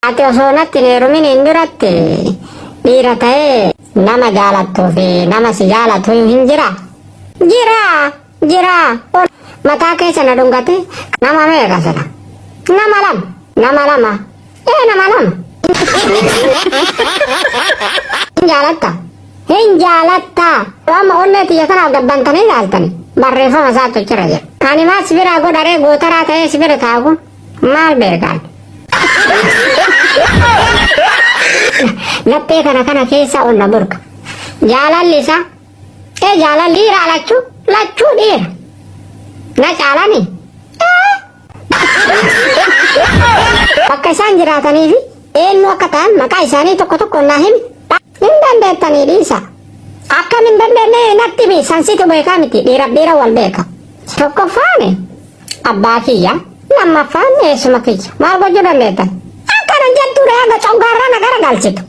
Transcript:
Ati osoo natti hin heeruminiin duratti dhiira ta'ee nama jaalattuu fi nama si jaalatu hin jira? Jira! Jira! Mataa keessa na dhungate nama meeqa sila? Nama lama. Nama lama. Ee nama lama. Hin jaalatta? Hin jaalatta? Amma onnee tiyya kanaaf gabbantanii ilaaltani. Barreeffama isaatu jira jedha. Ani maal si biraa godharee gootaraa ta'ee si bira taa'u kun? Maal beekaan? Laphee kana kana keessa ol na burqa. Jaalalli isaa ee jaalalli dhiira lachuu lachuu dhiira. Na caalani. Bakka isaan jiraatanii fi eenyu akka ta'an maqaa isaanii tokko tokko naa himi. Hin dandeettanii dhiisa. Akkam hin dandeenye natti himi sansitu beekaa miti dhiiraaf dhiira wal beeka. Tokkoffaani Abbaa kiyya, lammaffaan eessuma kiyya. Maal gochuu dandeettan? Akkana jettuudha haga coggaarraa na garagalchitu.